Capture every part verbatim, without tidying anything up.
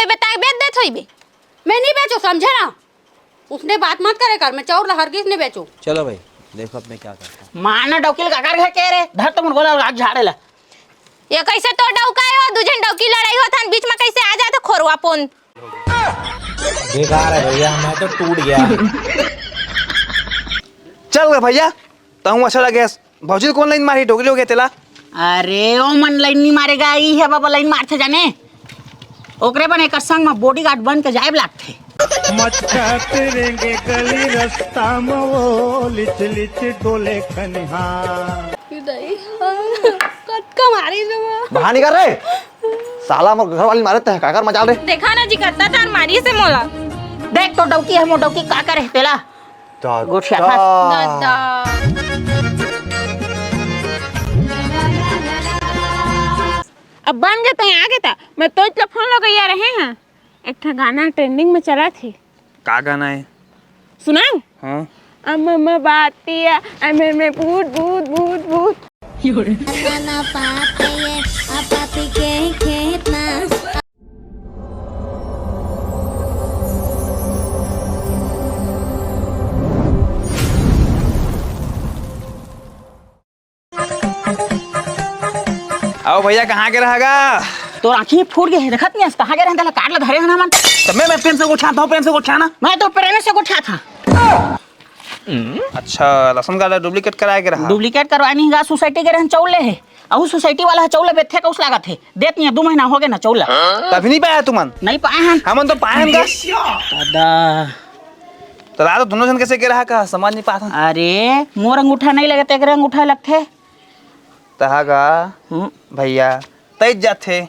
बे, ताई बेच देत होई बे। मैं नहीं बेचो, समझे ना? उसने बात मत करे कर, मैं चाउर ला हरगिज नहीं बेचो। चलो भाई, देखो अब मैं क्या करता हूँ। मारना डौकी ल काकर घर के रे, धर तो मुनगोला लाग झाड़े ला। ये कैसे तो डौका है, वो दू झन डौकी लड़ाई होत हन, बीच में कैसे आ जात खोरवा पोन। बेकार है भैया, मैं तो टूट गया। चल रे भैया, तहूँ अच्छा लगे। भौजी कोन लाइन मारी, डोकरी हो गया तेला। अरे, ओ मन लाइन नहीं मारेगा, ई है बाबा लाइन मारथे जाने। ओकरे बन एकर संग म bodyguard बन के जाए लागथे। मचका तेरेंगे गली रास्ता म वो लिच लिच डोले खनिहार। कतका मारी जमा। बाहर निकल रे। साला मोर घर वाली मारे तह काकर मजाल रे। देखा ना जी, कत्ता तार मारी से मोला। देख तो डौकी है, मोर डौकी का करे तेला। दादा। गोठिया था। दादा। अब बन गे तैं आ गे ता, मैं तो इतना फोन लगैया रहे हैं। एक ठा गाना trending में चला थी। का गाना है? सुनाऊं? हाँ। अम्म बातिया, अम्म में भूत, भूत, भूत, भूत। खाना पाते ये, आ पाती के खेतना। आओ भैया, कहाँ के रहा गा? तोर आँखी फूट गे हे, देखत नहीं हस, कहाँ गे रहे, तेला काट ला धरे हन हमन। तब मैं, मैं प्रेम से गोठियात हँव, प्रेम से गोठियाना। मैं तो प्रेम से गोठियात हँव। अच्छा, राशन कार्ड duplicate कराए के रहा? Duplicate करवाए नहीं गा, society गे रहन चउल ले हे। अउ society वाला ह चउल ल बेचथे, कउस लागत हे? देत नहीं हे, दू महीना हो गे ना चउल ल। तभी नहीं पाया तुमन? नहीं पाए हन। हमन तो पाए हन गा। दादा। तो रात दोनों झन कैसे गे रहा का? समझ नहीं पात हन। अरे, मोर अंगूठा नहीं लगे, तेकरे अंगूठा लगथे। तहा गा, हम्म। भैया, तइच जाथे।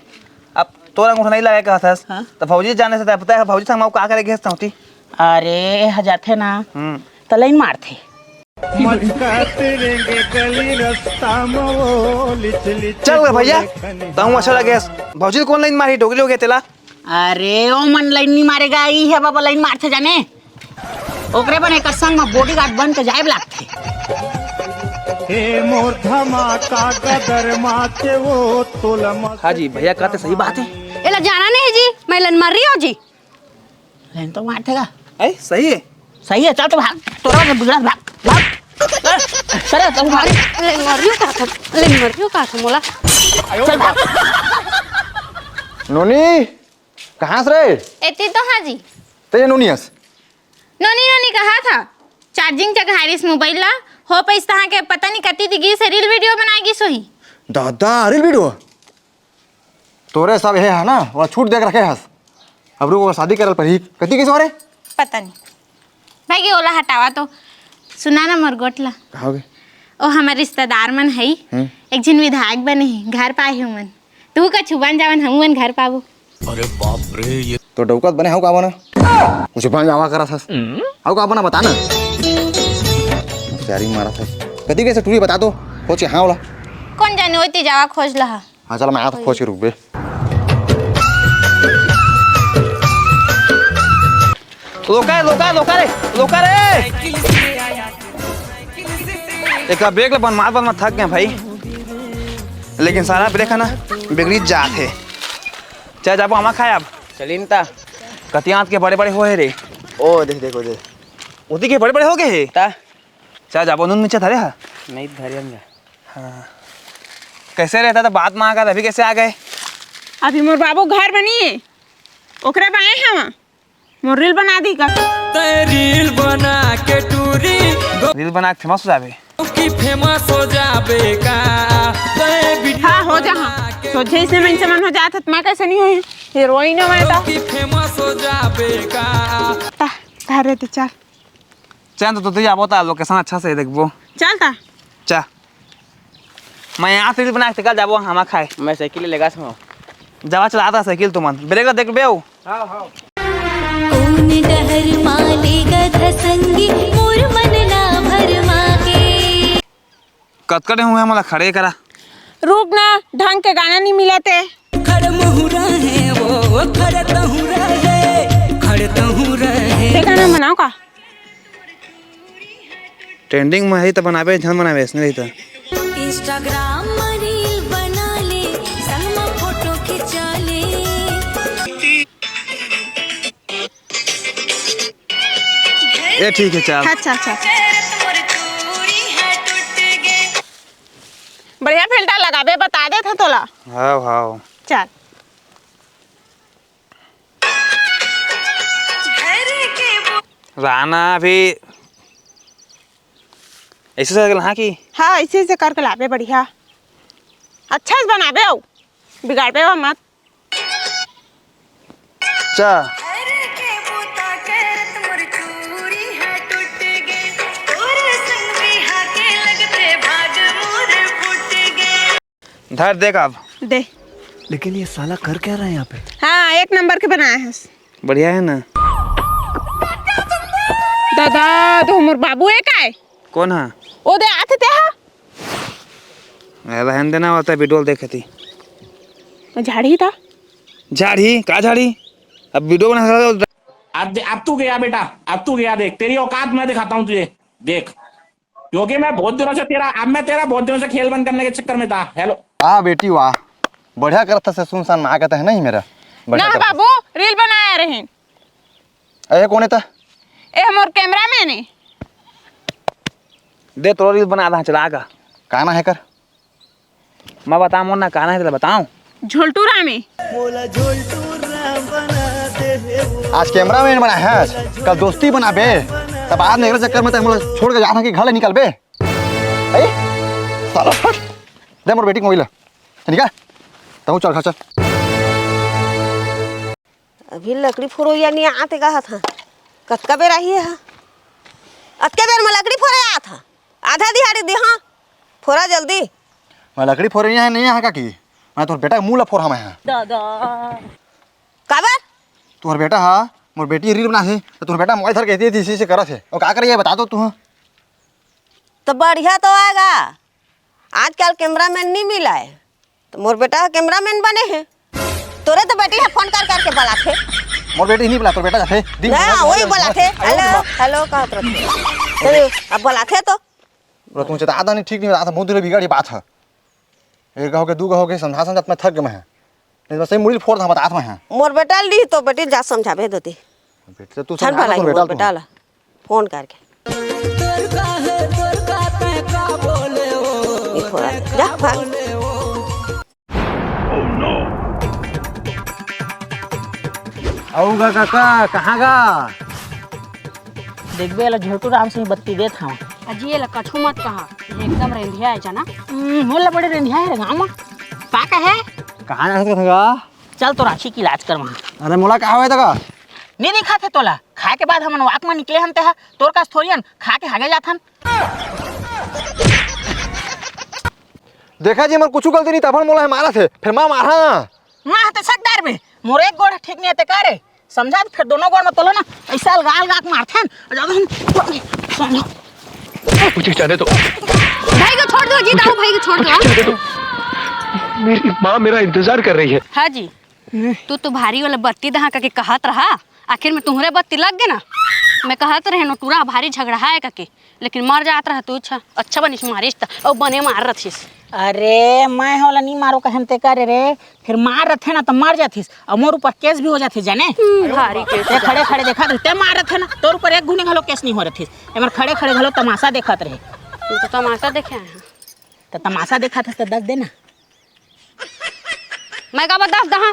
अब तोर अंगूठा नहीं लगे कहत हस, हाँ। त भौजी जाने से तय पता है, भौजी संग म का करे गे हस तहूँ ती? अरे, ह जाथे ना, हम्म। त लाइन मारथे। मचका तेरेंगे गली रास्ता म वो लिच लिच चल रे भैया, डोले खनिहार। तहूँ अच्छा लगे हस। भौजी कोन लाइन मारी, डोकरी हो गया तेला? अरे, ओ मन लाइन नहीं मारेगा, ई है बाबा लाइन मारथे जाने। ओकरे बने एकर संग म bodyguard बन के जाए लागथे। हे मोर धमाका गदर माचे वो तोला मस्त हाँ जी, भैया कहते सही बात है। एला जाना नहीं जी, मैं लाइन मार रही हूँ जी। लाइन तो मारथे गा। ए, सही है। सही है, चल तो भाग। तोरा ने बुझला भाग, भाग। ए, सरे, तू मारी। लाइन मार रही हूँ का था? लाइन मार रही हूँ का था मोला? चल भाग। नोनी, कहाँ हस रे? एती तो हाँ जी। ते ये नोनी हस? नोनी नोनी कहा था, charging चघारिस mobile ला, हो पैस तहाँ के पता नहीं कती दी गिस हे, reel video बनाए गिस होही। दादा, reel video? तोरे सब हे है ना, वो छूट देख रखे हस। अब रुक, वो शादी करल परही, कती गिस हो रे? पता नहीं। भाई के ओला हटावा तो, सुना ना मोर गोठ ला। कहा हो गे? ओ हमर रिश्तेदार मन हई, हम्म। एक झन विधायक बने हे, घर पाए हे उमन। तू कछु बन जावन, हमू मन घर पाबो। अरे बाप रे, ये तो डौकत बने हव का बना? कुछ बन जावा करत हस। हव का बना, बता ना। तैयारी मारत हस। कती कैसे टूरी बता तो। खोज के हाँ वाला। कोन जाने ओती जावा खोज लहा। हाँ चल, मैं आत खोज के रुकबे। लोका, लोका, लोका रे, लोका रे। एक bag ल बनवात बनवात थक गए भाई, लेकिन सारा break है ना, बिगड़ी जात हे। चल जाबो आमा खाए अब। चलिन ता। कतियात के बड़े बड़े होए रे। ओ देख, देखो देख। ओती के बड़े बड़े हो गए हे। ता। चल जाबो, नून मिर्चा धरे हा? नहीं धरे हम जा। हाँ। कैसे रहता था बात माँ का, अभी कैसे आ गए? अभी मोर बाबू घर बनी है, ओकरे बाए हवा। मोर reel बना दी का? तै reel बना के टूरी गो- reel बना के famous हो जाबे। की famous हो जाबे का? तै video हाँ, हो जा, हाँ। बना के सोझे इसने मन से मन हो जात, मैं कैसे नहीं होई? Heroine हूँ मैं तो। की famous हो जाबे का? ता, तारे ते चल। चल तो, तो जाबो ता, location अच्छा से देखबो। चल ता। चा। मैं यहाँ से reel बना के चल जाबो, हमा खाए। मैं साइकिल लेगा सो। जावा चला ता साइकिल तुमन। Brake ला देखबे हो? हाँ, हाँ। कोन डहर माले गधा संगी, मोर मन ला भरमा के। कतका दिन हुए मोला खड़े करा। रुक ना, ढंग के गाना नहीं मिलत हे। खड़ मुहुरा है वो, खड़ तहुरा है, खड़ तहुरा है। ते गाना बनाओ का? Trending में है तो बनाबे, झन बनाबे, ऐसने रही तो। Instagram में reel बना ले, संग में photo खिंचा ले। ए, ठीक है, चल। अच्छा, अच्छा। बढ़िया filter लगाबे, बता देत हँव तोला। हाँ, हाँ। चल। राना अभी ऐसे से हाँ कि? हाँ, ऐसे, ऐसे करके लाबे बढ़िया। अच्छा से बनाबे अउ बिगाड़बे मत। चा। धर देख अब। दे। लेकिन ये साला कर क्या रहा है यहाँ पे? हाँ, एक नंबर के बनाए हस। बढ़िया है ना? दादा, तो हमर बाबू एक आए। कौन हा? ओ दे आथे ते हा। ए, रहन देना, वो तो video देखे थी। झाड़ी था। झाड़ी? का झाड़ी? अब video बना रहा था। अब दे-, अब तू गया बेटा, अब तू गया, देख, तेरी औकात मैं दिखाता हूँ तुझे, देख। क्योंकि मैं बहुत दिनों से तेरा, अब मैं तेरा बहुत दिनों से खेल बंद करने के चक्कर में था। Hello। वाह बेटी वाह, बढ़िया करत हस, सुनसान में आ गया है नहीं मेरा। बढ़िया ना करत हस। बाबू, reel बनाया रही। ए, कोन हे त? ए, हमर cameraman हे। दे, तोर reel बना दहा, चला गा। का नाम हे कर? मैं बताओं मोर ना, का नाम हे तेला बताओं? झोलटू राम हे। आज cameraman बना है, कल दोस्ती बनाबे, तब आज एकरे चक्कर में तैं मोला छोड़ के जात हस कि घर ले निकलबे। ए, साला फट। दे मोर बेटी के mobile। ठीक है? तहूँ चल घर चल। अभी लकड़ी फोरोइया नइ आते कहत हँव। कतका बेर आही हा? अतके बेर म लकड़ी फोरे आत हा। आधा दिहाड़ी दिहा। फोरा जल्दी। मैं लकड़ी फोरे नइ आए, नइ आए का कि? मैं तोर बेटा के मुँह ला फोरहा मैं हा। दादा। काबर? तोर बेटा हा, मोर बेटी reel बनाथे, त तोर बेटा mobile धर के ऐसे, ऐसे, ऐसे करत हे। अउ का करे ये बता तो तू हा? त बढ़िया तो आय गा। आजकल cameraman नइ मिलय। त मोर बेटा ह cameraman बने हे। तोरे तो बेटी ह phone कर करके बलाथे। मोर बेटी नइ बला, तोर बेटा जाथे। दिन ना, भर वही mobile बलाथे। Hello, hello कहत रथे। चलो, अब बलाथे तो। बोला, तुम चेता आदा नहीं, ठीक नहीं बता, बहुत दूर बिगाड़ी बात है। एक हो के, दू हो के, समझा समझा मैं थक गए मैं। नहीं तो सही मुड़ी फोड़ था, बतात मैं। मोर बेटा ली तो बेटी जा समझाबे दे। बेटी तो तू चल समझा भला तोर ही बेटा मोर ला तू। बेटा ला। फोन करके। तोर का है, तोर का, तैं का बोले हो? ये फोड़ा। जा, भाग। अउ गा काका, कहाँ गा? देखबे, एला झोटू राम सिंह बत्ती देत हँव। अजी, एला कछु मत कहा, ये एकदम रेंधिया हे जाना। हम्म, मोला बड़े रेंधिया हे रे गाँव में। का कहे? कहाँ जा सकत हँव गा? चल, तोर आँखी के इलाज करवाहूँ। अरे, मोला का होय त गा? नइ दिखत हे तोला? खाए के बाद हमन walk में निकले हन, तेहा तोर कस थोरियन खा के हागे जाथन। देखा जी, मोर कुछु गलती नहीं, तभन मोला मारत हे, फेर मैं मारहा। मैं ह त सकदार बे, मोर एक गोड़ ठीक नहीं हे ते का रे? समझा, फेर दोनों गोड़ में तोला ना, ऐसा अलगा अलगा के मारथन, जादा हम, समझा। मुझे जाने दो। भाई को छोड़ दो जी, दाऊ भाई को छोड़ दो, मुझे हाँ? जाने दो। मेरी माँ मेरा इंतजार कर रही है। हाँ जी। तू तो भारी वाला बत्ती दहा कके कहत रहा, आखिर में तुहरे बत्ती लग गे ना। मैं कहत रहे नोटुरा भारी झगड़हा हे कके, लेकिन मर जात रहा तू। अच्छा, अच्छा बनिस मारिस त, अउ बने मार रथिस। अरे, मैं ह ओला नी मारो कहेन ते करे रे, फेर मार रथे ना त मर जाथिस, अउ मोर ऊपर case भी हो जाथे जाने। हम्म, भारी case ते हो खड़े जाथे। खड़े देखत रहे, ते मार रथे ना, तोर ऊपर एक घुनी घलो case नी हो रथिस, एमर खड़े खड़े घलो तमाशा देखत रहे। तू तो तमाशा देखे आए हैं। त तमाशा देखत हस त दस दे ना। मैं का बता दहा?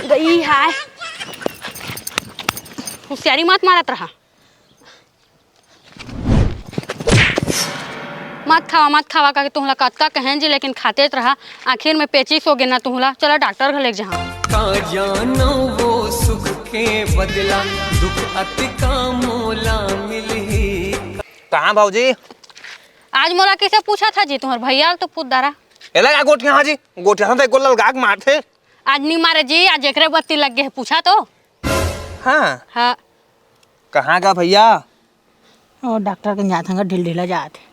गई हाय। होशियारी मत मारत रहा। मत खावा, मत खावा, कहिके तुहला कतका कहेन जी, लेकिन खातेच रहा। आखिर में पेचिस हो गे ना तुहला। चला डॉक्टर घर लेके जहाँ। का जानो वो सुख के बदला दुख अतिका मोला मिलही। कहाँ भौजी? आज मोला किसे पूछत हे जी, तुहर भैया ल तो पूछ डारा। एला का गोठिया हा जी? गोठिया हा त एक गोला लगा के मारथे। आज नी मारे जी, आज एकरे बत्ती लग गे हे, पूछा तो। हाँ। हाँ। कहाँ गा भैया? ओ, डॉक्टर कन जात हँव, ढिलढिला जात हे।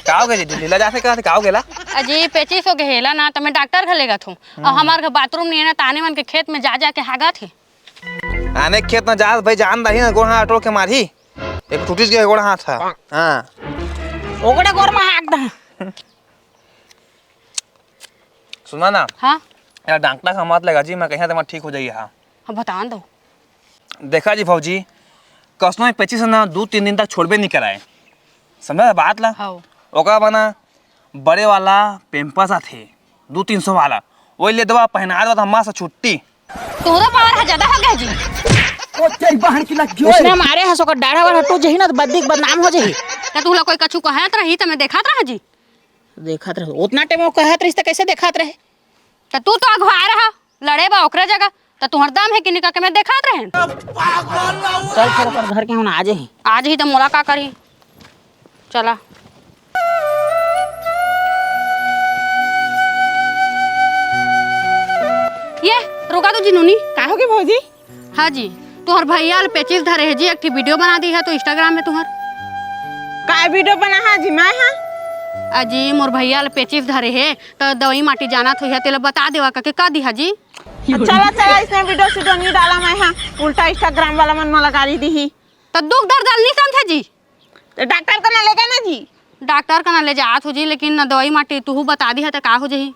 का हो गे जी? ढिलढिला जात हे, का हो गेला? अजी, पेचिस हो गे हे एला ना, त मैं डॉक्टर घर लेगत हँव। अउ हमार घर बाथरूम नइ हे ना, त आने मन के खेत में जा जा के हागत हे। आने खेत में जा भाई, जान दाही ना, गोड़ हाथ टोर के मारही। एक टूटिस गे गोड़ हाथ हा। हाँ। ओकरे गोड़ में हाग दा। सुना ना। हाँ। यार, डॉक्टर का मत लेगा जी, मैं कहिया तुम्हारा ठीक हो जाइए। हाँ। हाँ, बता दो। देखा जी भौजी, तसनो में पेचिस ना दू तीन दिन तक छोड़बे नहीं कराए। समझा बात ला? हाँ। ओकर बना बड़े वाला पेम्पस आथे, दू तीन सौ वाला, वही ले देवा, पहना देवा, मस्त छुट्टी। तोरा पावर ह ज्यादा हो गया जी। ओ तेरी बहन की लग गई। उसने मारे हस ओकर डाढ़ा वाला टूट जही ना, तो बद्दी के बदनाम हो जही। त तू ला कोई कछु कहत रही त मैं देखत रहा जी। देखत रहे, उतना टाइम वो कहत रही त कैसे देखत रहे? त तू तो अगुआ रहा लड़े बा ओकरे जगह, त तुहर दम है कि निका के मैं देखत रहे। चल फिर अपन घर के हम आ जही। आ जही त मोला का करी? चला। ये, रुका तो जी नूनी। का होगे भौजी? हाँ जी, तुहर भैया ल पेचिस धरे हे जी, एक ठी वीडियो बना दी है तो Instagram में तुहर। का वीडियो बना है जी मैं, हाँ? अजी, मोर भैया ल पेचिस धरे हे, त दवाई माटी जानत होइहा, तेला बता देवा कके का दिहा जी? चला, चला, इसने वीडियो सीडियो नहीं डाला मैं, हाँ। उल्टा Instagram वाला मन मोला गाली दिही। त दुख दर्द ल नहीं समझे जी। तो डॉक्टर कना लेगा ना जी? डॉक्टर कना ले जात हो जी, लेकिन न दवाई माटी तुहू बता दी है तो का हो जाही?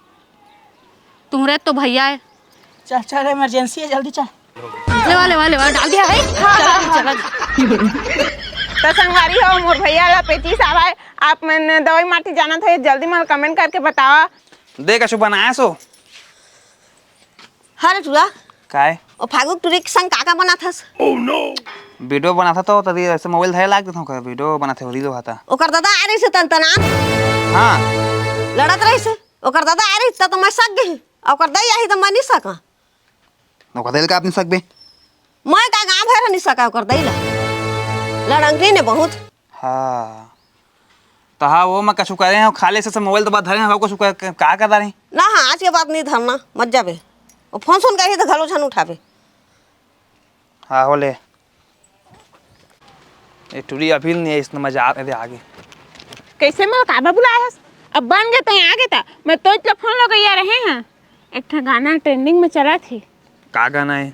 तुहरे तो भैया है। चल, चल, इमरजेंसी है, जल्दी चल। लेवा, लेवा, लेवा, डाल दिया है। चला जी, चला जी। तो संगवारी हो, मोर भैया ला पेचिस आवा है। आप मन दवाई माटी जानत हो, जल्दी मन कमेंट करके बतावा। देख, अशु बनाया सो। हरे टुरा, काय? ओ फागुक टुरी के संग का का बनाथस? वीडियो बनाथा तो तरी ऐसे मोबाइल धरे लाग देथों का, वीडियो बनाथे, रील होता। ओकर दादा आ रही से तन तना। हाँ। लड़त रही से। ओकर दादा आ रही त तो मैं सक गई। ओकर दाई आही त मैं नहीं सका। ओकर दाई का आप नहीं सकबे? मैं का गाँव भर नहीं सका ओकर दाई ला। लड़ंगरी ने बहुत। हाँ। तहा वो मैं कछु करे हूँ, खाली से, से मोबाइल तो बात धरे हैं, कछु कर, का कर रही? ना, हाँ, आज के बाद नहीं धरना, मत जाबे। वो फोन सुन के ही तो घलो झन उठाबे। हाँ, हो ले। ये टुरी अभी नहीं है, इसने मजा आ, अरे आगे। कैसे मैं काबा बुलाया हस? अब बन गए तो यहाँ आगे था। मैं तो इतना फोन लगैया रहे हैं। एक ठा गाना ट्रेंडिंग में चला थी। का गाना है?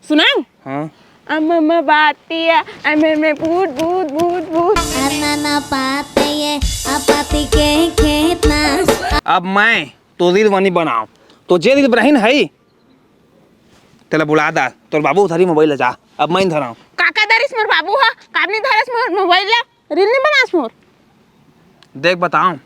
सुनाऊं? हाँ। अम्म बातिया, अम्म में बूट, बूट, बूट, बूट। अनना पाते ये, अपाती के खेत ना। अब मैं तो रील बनी बनाऊं, तो जे रील बनाही न हई, तेला बुला दा, तोर बाबू उधारी मोबाइल ले जा, अब मैं धराऊं। काका दरिस मोर बाबू हा, काबर नहीं धरस मोर मोबाइल ला, रील नहीं बनास मोर। देख बताऊं,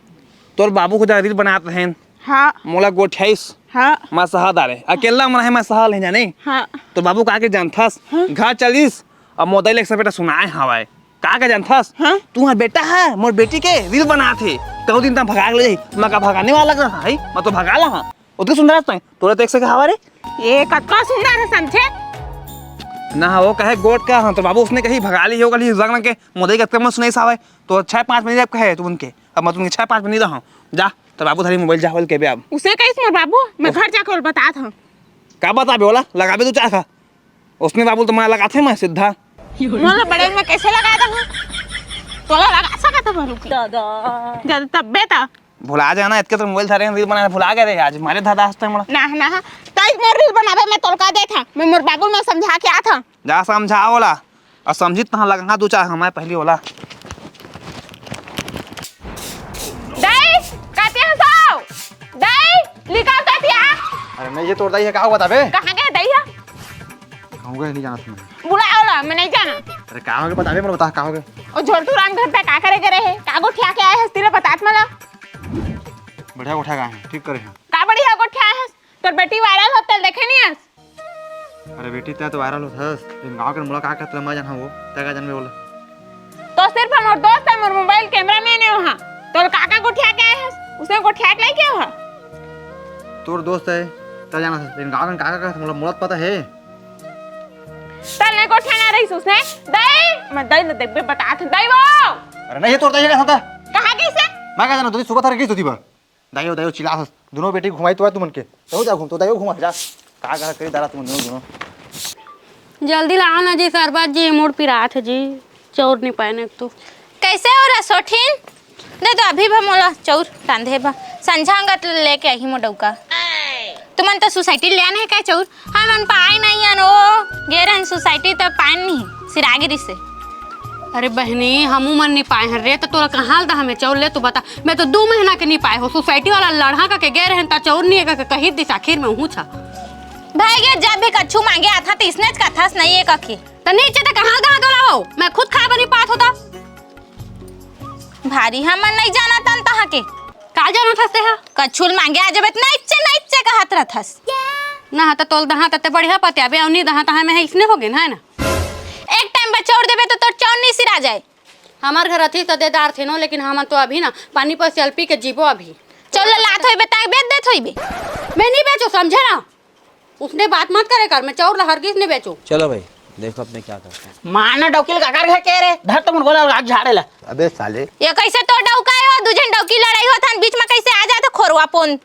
तोर बाबू को जा रील बनात रहेन, हाँ। मोला गोठियाइस, हाँ। मैं सहा डारे, अकेला मन है, मैं सहा ले जाने। हाँ। तोर बाबू का के जानथस, हाँ। घर चलिस, अब मोबाइल एक सपेटा सुनाए हवाए, का के जानथस? हाँ। तू हर बेटा है, मोर बेटी के रील बनात हे, कहूँ दिन तक भगा के ले जाही, मैं का भगाने वाला का है, मैं तो भगा ला हाँ। ओतके सुंदर हस तैं, तोला तो एक से कहावा रे। ये कतका सुंदर है समझे? ना, वो कहे गोट का, हाँ, तो बाबू उसने कही भगा ली हो गली रंग रंग के, मोदई कतका मत सुनाई सावे, तो छह पाँच महीने अब कहे तू उनके, अब मैं तुमके छह पाँच महीने रहा, जा, तो बाबू थारी मोबाइल जा, बोल के बे अब। उसे कहिस मोर बाबू, मैं घर जाके ओला बतात हूँ। का बताबे ओला, लगाबे तू चाह खा। उसने बाबू तो मैं लगाथे मैं सीधा। मोला बड़े में कैसे लगा दूँ? तोला लगा सकत हूँ रुकी। दादा। जब तब बेटा। भुला जाना, इतके तो मोबाइल धरे रील बनाए भुला गए रे, आज मारे धादा हंसते मोला। ना, ना, ताई मोर रील बनावे में तोलका दे था, मैं मोर बाबू में समझा के आ था। जा समझा ओला, और समझी तहाँ लगा दू चार हमारे पहली ओला। दाई, कातिया हंसाओ। दाई, निकाल कातिया। अरे नहीं, ये तोर दाई है, का हुआ था बे? कहाँ गए दाई है? कहूँ गए, नहीं जाना तुम्हें। बुला ओला, मैं नहीं जाना। अरे का होगे, बताबे मोला, बता का होगे। ओ झोलटू राम घर पे का करे करे है? का गोठिया के आए हस्ती रे, बतात मला। बढ़िया गोठिया का है, ठीक करे हैं। का बढ़िया गोठिया है? तोर बेटी वायरल होत तेला देखे नहीं हस? अरे बेटी, तै तो वायरल होत हस, लेकिन गाँव के मोला का कहत मैं जानहूँ वो, तै का जानबे ओला। तो सिर्फ हमर दोस्त है, मोर मोबाइल कैमरा मैन है वहाँ। तोर का का गोठिया के आए हस? उसे गोठिया के लेके आए हा? तोर दोस्त है, तै जानत हस, लेकिन गाँव के का का कहत मोला, मोला तो पता है। तल ने गोठिया ना रहीस उसने। दाई, मैं दाई ल देखबे बतात हूँ, दाई वो। अरे नहीं, ये तोर दाई का था। कहाँ गई से? मैं का जानत, तू सुबह थारे गई थी बा। दाई हो, दाई हो, चिल्ला हस। दोनों बेटी घुमाई तो है तुमन के। तो जा घूम, तो दाई हो घुमा, जा। का का करी दारा तुमन दोनों, दोनों। जल्दी लाओ ना जी शरबत जी, मुड़ पिरात है जी। चौर नहीं पाए ना तू। कैसे हो रहा सोठिन? दे तो अभी भा मोला चौर रांधे बा। संझा अंगत लेके आही मोर डौका। तुमन तो सोसाइटी ले आने है का चौर? हमन पाए नहीं हन ओ। गे रहन सोसाइटी तो पाए नहीं। सिरागिरी से। अरे बहनी, हमू मन नहीं पाए हन रे, तो तोला कहाँ ल दा हमें चौर ले, तू बता। मैं तो दो महीना के नहीं पाए हो। सोसाइटी वाला लड़हा का के गे रहन, ता चौर नहीं है का के कही दिस, आखिर में हूँ छा। भाई गे, जब भी कछु मांगे आथा, तो इसने च कथस नहीं है कखी। त नीचे त कहाँ दाँत वाला हो, मैं खुद खाए बनी पात होता। भारी हमन नहीं जाना तन तहाँ के। का जाना था से हा? कछुल मांगे आ जबे त नहीं चे, नहीं चे कहत रहथस। ना हा त तोल दहा तते बढ़िया पत्या बे, अउनी दहा तहा में है इसने हो गए ना, है ना? एक टाइम बा चौर देबे तो तोर चौर नहीं सिरा जाए। हमार घर अथी त दे दार थे नो, लेकिन हमन तो अभी ना पानी पर से अलपी के जीबो अभी। चल लात होइबे ताई बेच देत होइबे। मैं नहीं बेचो, समझे ना? उसने बात मत करे कर, मैं चौर ला हरगिज नहीं बेचो। चलो भाई, देखो अब मैं क्या करता हूँ। माना डौकी ल काकर घर के रे, धर तो मुन गोला लाग झाड़े ला। अबे साले। ये कैसे तो डौका है, दू जन डौकी लड़ाई होत हन, बीच में कैसे आ जाते खोरवा पोन।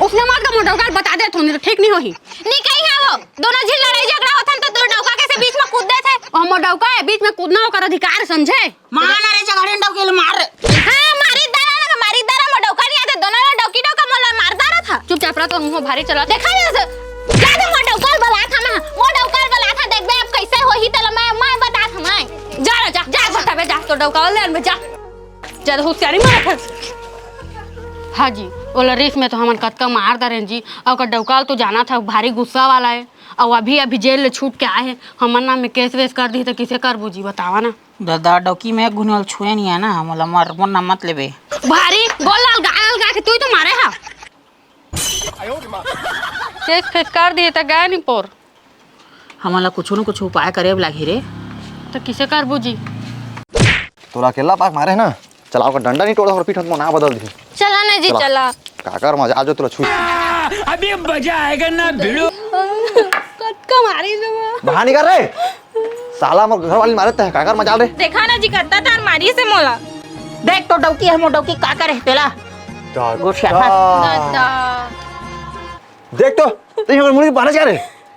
उसने मार का मोर डौका ल बता दे, थोनी तो ठीक नहीं होही। नहीं कही है वो, दोनों झिन लड़ाई झगड़ा होत हन तो दो डौका कैसे बीच में कूद देथे? ओ मोर डौका है, बीच में कूदना ओकर अधिकार समझे। मार ना रे, झगड़े डौकी ल मार। हाँ, मारी दारा ना, मारी दारा, मोर डौका नहीं आते, दोनों लोग डौकी डौका मोला मार दारा था। चुपचाप रह, तो मुंह भारी चला। देखा ना से, जा दे मोर डौका ल बला था मैं, मोर डौका ल बला था, देखबे अब कैसे होही तला मैं, मैं बता था मैं। जा रे, जा, जा, बता बे, जा, तो डौका ले आन बे, जा। ज्यादा होशियारी मारत हस। हाँ जी, ओला रिस में तो हमन कतका मार दरेन जी, अउ ओकर डौका ल तो जाना था, भारी गुस्सा वाला है, अउ अभी अभी जेल ले छूट के आए हैं, हमर नाम में केस वेस कर दी तो किसे करबू जी, बतावा ना। ददा डौकी में एक घुन वाला छुए नहीं है ना, मोला मर मोर नाम मत लेबे। भारी बोल लाल गा लाल गा के तू ही तो मारे हा। केस फेस कर दिए त गए नहीं पोर। हमन ला कुछ न कुछ उपाय करे अब लागही रे। तो किसे करबू जी? तोला अकेला पाक मारे है ना, चलाओ का डंडा नहीं टोड़ा और पीठ हाथ में ना बदल दी। चला ना जी, चला। चला। काकर मजा आ जो तोला छुई। अभी मजा आएगा ना भिड़ू। कतका मारी जमा। बाहर निकल रे। साला मोर घर वाली मारे तह काकर मजा रे। देखा ना जी, कत्ता तार मारी से मोला। देख तो डौकी है, मोर डौकी का करे तेला। दादा। गोठिया था। दादा। देख तो, तू हमर मुड़ी बांधे जा रे।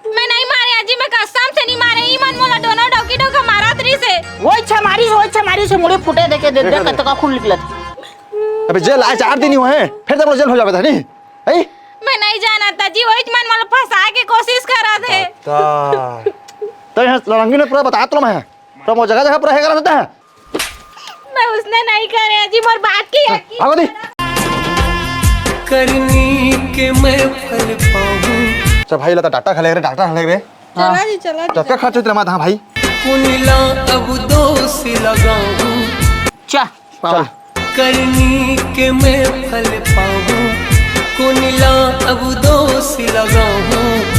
मैं नहीं मारे अजी, मैं कसम से नहीं मारे। ई मन मोला दोनों डौकी डौका मारत रही से। वो इच्छा मारी, वो इच्छा मारी से मुड़ी फूटे देखे दे, देख देख, देख। कतका खून निकलत। अबे जेल आए चार दिन ही हुए हैं, फिर तो जेल हो जावे था नहीं। हैं? मैं नहीं जाना था जी, वही मन मोला फंसा के कोशिश करा थे। दादा। तो यहाँ रंगीन पूरा बता तो मैं। तो वो जगह जगह पूरा है करता है। मैं उसने नहीं करे जी, मोर बात की यकीन आगो दी। करो। करनी के मैं फल पाऊं। चल भाई, लता डॉक्टर खले रे, डॉक्टर खले रे। चला जी, चला जी। डॉक्टर खर्च तेरा माता भाई। कुनिला अब दोष लगाऊं। चा, चल। करनी के मैं फल पाऊं। कुनिला अब दोष लगाऊं।